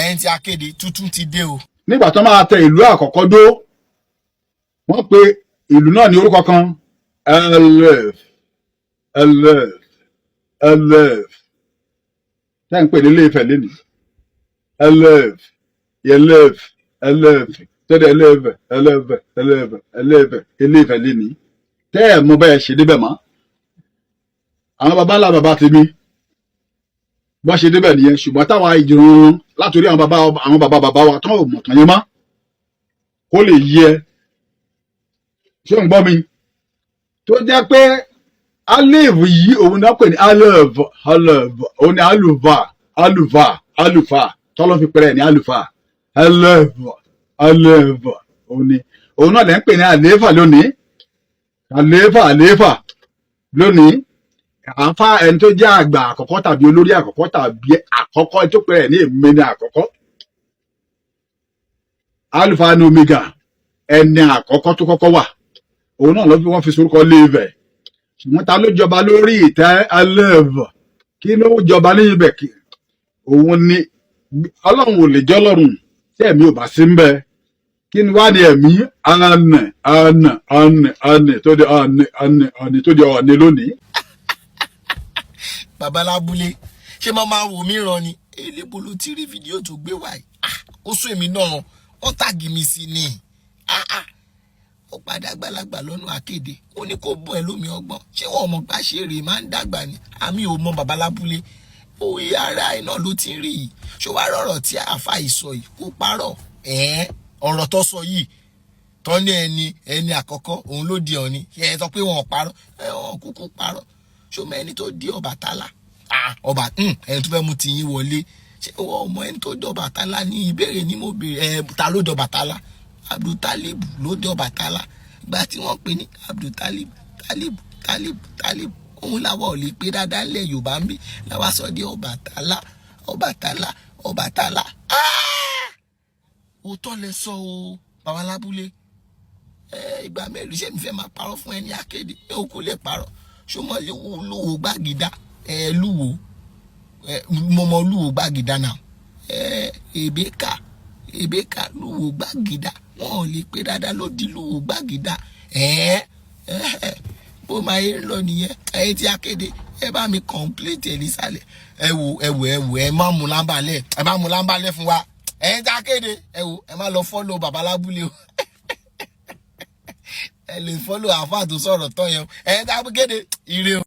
Ẹ̀yin tí akéde tuntun ti dé o. Nígbà tó máa tẹ ìlú àkọ́kọ́ dó, wọ́n pe ìlú náà ní orúkọ kan, Elif, Elif, Elif, tẹ́ ń pè ní Ilé-Ifẹ̀ lénìí. Elif, Elif, Elif, tó dé Elif, Elif, Elif, Elif, Ilé-Ifẹ̀ lénìí, tẹ́ ẹ̀ mọ bẹ́ẹ̀ ṣe débẹ̀ mọ́. Àwọn baba ńlá baba tèmi bọ́n ṣe débẹ̀ nìyẹn, ṣùgbọ́n táwa ìjìrún wọn látòrí àwọn baba, àwọn baba baba wa tó mọ̀ tán yẹn mọ́, kó lè yẹ. Ṣé ń gbọ́ mi? Tó jẹ́ pé Alif yìí, òun náà pè ní Alef, Alef, òun ní aluva, aluva, alufa, tọ́lọ́ fi pẹ́rẹ́ ní alufa. Alef, Alef, òun ni òun náà lẹ́ ń pè ní àléfà lónìí, àléfà, àléfà lónìí. Àǹfà ẹni tó jẹ́ àgbà àkọ́kọ́ tàbí olórí àkọ́kọ́ tàbí àkọ́kọ́, ẹni tó pẹ́rẹ́ ní èmi ní àkọ́kọ́, Alpha ní Omega, ẹni àkọ́kọ́ tó kọ́kọ́ wà, òun náà ló fi wọ́n fi sorúkọ Ilé-Ifẹ̀. Ṣùgbọ́n ta ló jọba lórí ìtẹ́ Alef? Kí ló jọba ní ibẹ̀? Kí òun ni Ọlọ́run ò lè jẹ́ Ọlọ́run tí ẹ̀mí ò bá sí ń bẹ. Kí ni wá ní ẹ̀mí? Ànà, ànà, ànà, ànà tó di ànà, ànà, ànà tó di Ọ̀ọ̀ni lónìí. Babalábúlé, ṣé máa máa wò mí ràn ni? Elébo ló ti rí fídíò tó gbé wáyé. Ah, ó sún èmi náà, wọ́n tag mi sí ni. Ah ah, ó padà àgbàlagbà lọ́nà akéde, ó ní kó bọ́ ẹ lómi ọgbọ́n. Ṣé wọn mọ̀ gbà ṣe rè máa ń dàgbà ni? Àmì ò mọ babalábúlé, òye ara ẹ̀ náà ló ti ń rí yìí. Ṣó wàá rọ̀rọ̀ tí àáfà yìí sọ yìí? Kó parọ́ ẹ̀ẹ́n ọ̀rọ̀ tó sọ yìí tọ́ ní ẹni àkọ́kọ́, òun ló di Ọ̀ọ̀ni. Ẹ sọ pé wọn ò parọ́, ẹ wọn kúkú parọ́. Ṣó mọ ẹni tó di Ọbàtálá? Ọba ẹni tó fẹ́ mú tiyín wọlé, ṣé wọ́n mọ ẹni tó di Ọbàtálá ní? Ìbéèrè ni mo béèrè. Ẹ ta ló di Ọbàtálá? Abdultalib ló di Ọbàtálá. Ìgbà tí wọ́n pè ní Abdultalib, Talib, Talib, Talib, òun làwọn ò lè pé dáadáa ńlẹ̀ Yorùbá ń bí, làwa sọ di Ọbàtálá, Ọbàtálá, Ọbàtálá. Òótọ́ lẹ sọ o, babalábúlé. Ìgbà mélòó ṣé mi fẹ́ máa parọ́ fún ẹni akéde? Mi ò kú lè parọ́. Ṣọmọ lúwo gbàgídá ẹ lúwo ẹ, mo mọ lúwo gbàgídá náà. Ẹ èbékà, èbékà lúwo gbàgídá, wọn ò lè pé dáadáa ló di lúwo gbàgídá. Ẹ ẹ bó máa yé lọ nìyẹn. Ẹ̀yin tí akéde, ẹ bá mi complete ẹ nísàlẹ̀. Ẹ wò, ẹ wò, ẹ wò, ẹ má mú lámbàlẹ̀, ẹ má mú lámbàlẹ̀ fún wa. Ẹ̀yin tí akéde, ẹ wò, ẹ má lọ follow babalábúlé o. Ẹ lè follow àáfàá tó sọ̀rọ̀ tán yẹn. Ẹ̀yin tí akéde, ire o.